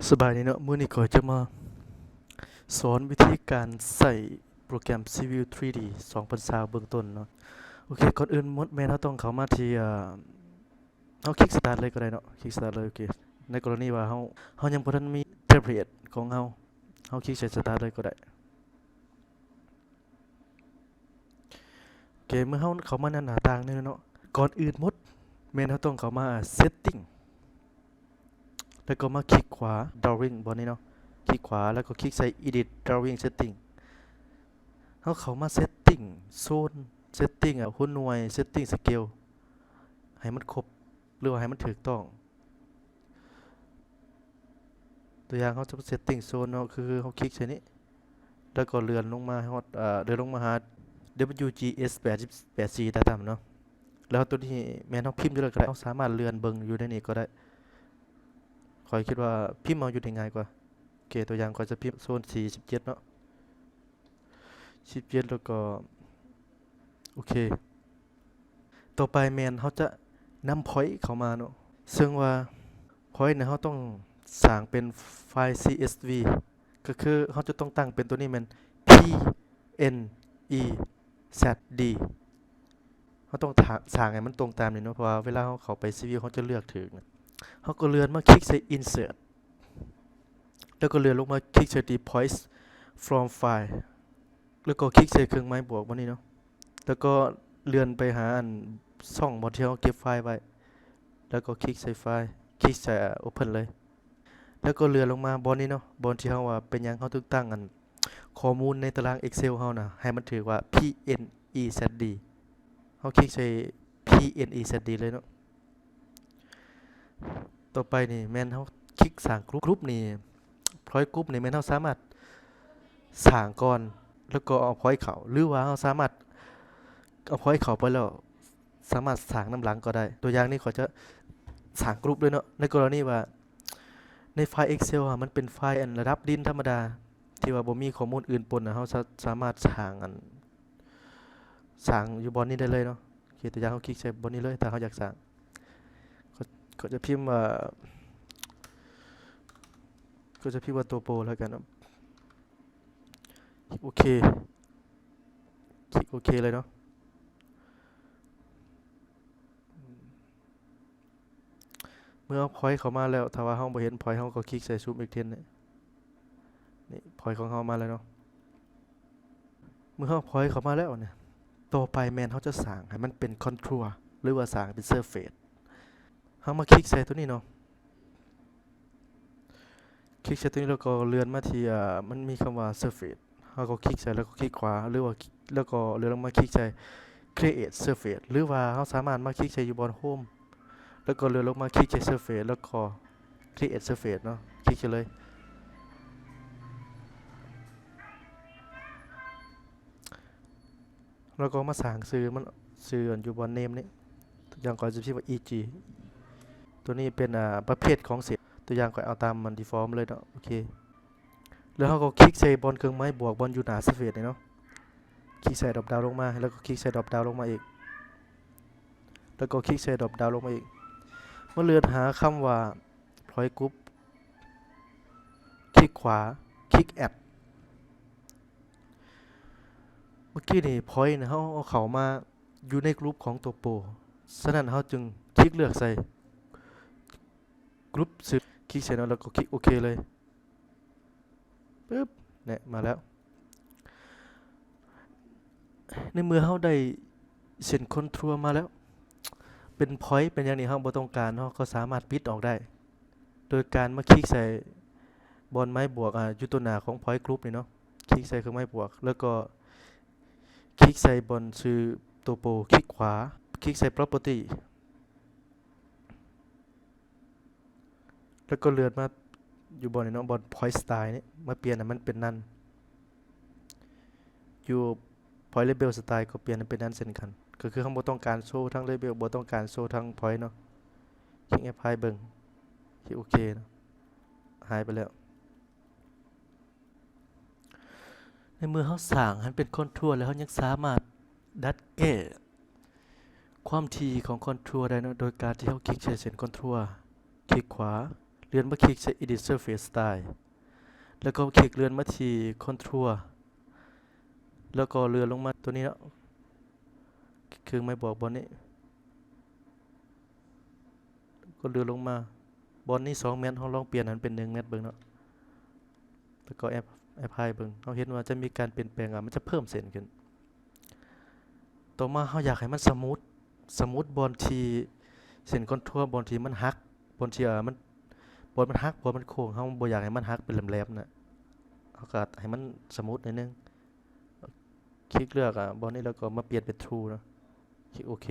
ສະບາຍດີເນາະ, ມື້ນີ້ຂ້ອຍຈະມາສອນວິທີການໃຊ້ໂປຣແກຣມ Civil ທຣີດີ ສອງພັນຊາວເບື້ອງຕົ້ນເນາະ. ໂອເຄ, ກ່ອນອື່ນໝົດແມ່ນເຮົາຕ້ອງເຂົ້າມາທີ່ ເອີ ເຮົາຄລິກ Start ເລີຍກໍໄດ້ເນາະ, ຄລິກ Start ເລີຍ. ໂອເຄ, ໃນກໍລະນີວ່າເຮົາ ເຮົາຍັງບໍ່ທັນມີ template ຂອງເຮົາ, ເຮົາຄລິກໃສ່ Start ເລີຍກໍໄດ້. ໂອເຄ, ເມື່ອເຮົາເຂົ້າມາໃນໜ້າຕ່າງນີ້ເນາະ, ກ່ອນອື່ນໝົດແມ່ນເຮົາຕ້ອງເຂົ້າມາ Setting ແລ້ວກໍມາຄລິກຂວາ Drawing ບ່ອນນີ້ເນາະ, ຄລິກຂວາແລ້ວກໍຄລິກໃສ່ Edit Drawing Setting. ເຮົາເຂົ້າມາ Setting Zone, Setting ອະ ຫົວໜ່ວຍ, Setting Scale ໃຫ້ມັນຄົບ ຫຼືວ່າໃຫ້ມັນຖືກຕ້ອງ. ຕົວຢ່າງເຮົາຈະ Setting Zone ເນາະ, ຄືເຮົາຄລິກໃສ່ນີ້ ແລ້ວກໍເລື່ອນລົງມາຮອດ ເອີ ເລື່ອນລົງມາຫາ WGS ແປດສິບແປດ C ຕາຕ່ຳເນາະ. ແລ້ວຕົວນີ້ແມ່ນເຮົາພິມຢູ່ແລ້ວກໍໄດ້, ເຮົາສາມາດເລື່ອນເບິ່ງຢູ່ໃນນີ້ກໍໄດ້. ຂ້ອຍຄິດວ່າພິມເອົາຢູ່ນີ້ງ່າຍກວ່າ. ໂອເຄ, ຕົວຢ່າງຂ້ອຍຈະພິມ Zone ສີ່ສິບເຈັດເນາະ. ສິບເຈັດ ແລ້ວກໍ ໂອເຄ, ຕໍ່ໄປແມ່ນເຮົາຈະນຳ Point ເຂົ້າມາເນາະ, ເຊິ່ງວ່າ Point ເນຍ ເຮົາຕ້ອງສ້າງເປັນໄຟລ໌ CSV, ກໍຄືເຮົາຈະຕ້ອງຕັ້ງເປັນຕົວນີ້ແມ່ນ PNEZD. ເຮົາຕ້ອງສ້າງໃຫ້ມັນຕົງຕາມນີ້ເນາະ, ເພາະວ່າເວລາເຮົາເຂົ້າໄປ Civil ເຮົາຈະເລືອກຖືກນະ. ເຮົາກໍເລື່ອນມາຄລິກໃສ່ Insert ແລ້ວກໍເລື່ອນລົງມາຄລິກໃສ່ທີ່ Point from File ແລ້ວກໍຄລິກໃສ່ເຄື່ອງໝາຍບວກບ່ອນນີ້ເນາະ, ແລ້ວກໍເລື່ອນໄປຫາອັນຊ່ອງບ່ອນທີ່ເຮົາເກັບໄຟລ໌ໄວ້ ແລ້ວກໍຄລິກໃສ່ໄຟລ໌ ຄລິກໃສ່ Open ເລີຍ. ແລ້ວກໍເລື່ອນລົງມາບ່ອນນີ້ເນາະ, ບ່ອນທີ່ເຮົາວ່າເປັນຫຍັງເຮົາເຖິງຕັ້ງອັນຂໍ້ມູນໃນຕາລາງ Excel ເຮົານະ ໃຫ້ມັນຖືກວ່າ PNEZD. ເຮົາຄລິກໃສ່ PNEZD ເລີຍເນາະ. ຕໍ່ໄປນີ້ແມ່ນເຮົາຄລິກສ້າງກຣຸບ, ກຣຸບນີ້ Point Group ນີ້ແມ່ນເຮົາສາມາດສ້າງກ່ອນ ແລ້ວກໍເອົາ Point ເຂົ້າ ຫຼືວ່າເຮົາສາມາດເອົາ Point ເຂົ້າໄປແລ້ວ ສາມາດສ້າງນຳຫຼັງກໍໄດ້. ຕົວຢ່າງນີ້ຂ້ອຍຈະສ້າງກຣຸບເລີຍເນາະ, ໃນກໍລະນີວ່າໃນໄຟລ໌ Excel ຫາ ມັນເປັນໄຟລ໌ອັນລະດັບດິນທຳມະດາ ທີ່ວ່າບໍ່ມີຂໍ້ມູນອື່ນປົນນະ, ເຮົາສາ ສາມາດສ້າງອັນ ສ້າງຢູ່ບ່ອນນີ້ໄດ້ເລີຍເນາະ. ໂອເຄ, ຕົວຢ່າງເຮົາຄລິກໃສ່ບ່ອນນີ້ເລີຍ ຖ້າເຮົາຢາກສ້າງ. ຂ້ອຍ ຂ້ອຍຈະພິມວ່າ ຂ້ອຍຈະພິມວ່າ Topo ແລ້ວກັນເນາະ. ຄລິກໂອເຄ, ຄລິກໂອເຄເລີຍເນາະ. ເມື່ອເຮົາ Point ເຂົ້າມາແລ້ວ, ຖ້າວ່າເຮົາບໍ່ເຫັນ Point ເຮົາກໍຄລິກໃສ່ Zoom Extend ນີ້, ນີ້ Point ຂອງເຮົາມາແລ້ວເນາະ. ເມື່ອເຮົາ Point ເຂົ້າມາແລ້ວນີ້, ຕໍ່ໄປແມ່ນເຮົາຈະສ້າງໃຫ້ມັນເປັນ Contour ຫຼືວ່າສ້າງເປັນ Surface. ເຮົາມາຄລິກໃສ່ຕົວນີ້ເນາະ, ຄລິກໃສ່ຕົວນີ້ແລ້ວກໍເລື່ອນມາທີ່ ເອີ ມັນມີຄຳວ່າ Surface. ເຮົາກໍຄລິກໃສ່ ແລ້ວກໍຄລິກຂວາ ຫຼືວ່າ ແລ້ວກໍເລື່ອນລົງມາຄລິກໃສ່ Create Surface ຫຼືວ່າເຮົາສາມາດມາຄລິກໃສ່ຢູ່ບ່ອນ Home ແລ້ວກໍເລື່ອນລົງມາຄລິກໃສ່ Surface ແລ້ວກໍ Create Surface ເນາະ, ຄລິກໃສ່ເລີຍ. ແລ້ວກໍມາສ້າງຊື່ມັນ, ຊື່ອັນຢູ່ບ່ອນ Name ນີ້, ຕົວຢ່າງຂ້ອຍຈະພິມວ່າ EG. ຕົວນີ້ເປັນ ອາ ປະເພດຂອງເສດ, ຕົວຢ່າງຂ້ອຍເອົາຕາມມັນ Default ມາເລີຍເນາະ. ໂອເຄ, ແລ້ວເຮົາກໍຄລິກໃສ່ບ່ອນເຄື່ອງໝາຍບວກ ບ່ອນຢູ່ໜ້າ Surface ນີ້ເນາະ, ຄລິກໃສ່ Drop Down ລົງມາ ແລ້ວກໍຄລິກໃສ່ Drop Down ລົງມາອີກ, ແລ້ວກໍຄລິກໃສ່ Drop Down ລົງມາອີກ. ມາເລື່ອນຫາຄຳວ່າ Point Group, ຄລິກຂວາ, ຄລິກ Add. ເມື່ອກີ້ນີ້ Point ເຮົາເອົາເຂົ້າມາຢູ່ໃນ Group ຂອງ Topo, ສະນັ້ນເຮົາຈຶ່ງຄລິກເລືອກໃສ່ Group ຊື່ ຄລິກໃສ່ເນາະ ແລ້ວກໍຄລິກໂອເຄເລີຍ. ປຶບ, ແນະ ມາແລ້ວ. ໃນເມື່ອເຮົາໄດ້ເສັ້ນ Contour ມາແລ້ວ, ເປັນ Point ເປັນຫຍັງນີ້ເຮົາບໍ່ຕ້ອງການ, ເຮົາກໍສາມາດປິດອອກໄດ້ ໂດຍການມາຄລິກໃສ່ບ່ອນໄມ້ບວກ ອາ ຢູ່ຕົວໜ້າຂອງ Point Group ນີ້ເນາະ, ຄລິກໃສ່ເຄື່ອງໄມ້ບວກ ແລ້ວກໍຄລິກໃສ່ບ່ອນຊື່ Topo, ຄລິກຂວາ, ຄລິກໃສ່ Property. ແລ້ວກໍເລື່ອນມາຢູ່ບ່ອນນີ້ເນາະ, ບ່ອນ Point Style ນີ້ ມາປ່ຽນໃຫ້ມັນເປັນ None. ຢູ່ Point Label Style ກໍປ່ຽນໃຫ້ເປັນ None ເຊັ່ນກັນ, ກໍຄືເຮົາບໍ່ຕ້ອງການໂຊທັງ Label ບໍ່ຕ້ອງການໂຊທັງ Point ເນາະ. ຄລິກ Apply ເບິ່ງ, ຄລິກໂອເຄເນາະ, ຫາຍໄປແລ້ວ. ໃນເມື່ອເຮົາສ້າງໃຫ້ມັນເປັນ Contour ແລ້ວ, ເຮົາຍັງສາມາດດັດແກ້ຄວາມຖີ່ຂອງ Contour ໄດ້ເນາະ, ໂດຍການທີ່ເຮົາຄລິກໃສ່ເສັ້ນ Contour, ຄລິກຂວາ, ເ ລື່ອນມາຄລິກໃສ່ Edit Surface Style ແລ້ວກໍຄລິກເລື່ອນມາທີ່ Contour ແລ້ວກໍເລື່ອນລົງມາຕົວນີ້ເນາະ ເຄື່ອງໝາຍບວກບ່ອນນີ້ ກໍເລື່ອນລົງມາ ບ່ອນນີ້ສອງແມັດ ເຮົາລອງປ່ຽນໃຫ້ມັນເປັນໜຶ່ງແມັດເບິ່ງເນາະ ແລ້ວກໍ App- Apply ເບິ່ງ ເຮົາເຫັນວ່າຈະມີການປ່ຽນແປງ ອາ ມັນຈະເພີ່ມເສັ້ນຂຶ້ນ. ຕໍ່ມາເຮົາຢາກໃຫ້ມັນສະມູດ ສະມູດບ່ອນທີ່ເສັ້ນຄອນທົວ ບ່ອນທີ່ມັນຫັກ ບ່ອນທີ່ ເອີ ມັນ ບ່ອນມັນຫັກ ບ່ອນມັນໂຄ້ງ ເຮົາບໍ່ຢາກໃຫ້ມັນຫັກເປັນແຫຼມໆນະ ເຮົາກໍໃຫ້ມັນສະມູດໜ້ອຍໜຶ່ງ ຄລິກເລືອກ ອາ ບ່ອນນີ້ ແລ້ວກໍມາປ່ຽນເປັນ True ເນາະ ຄລິກໂອເຄ.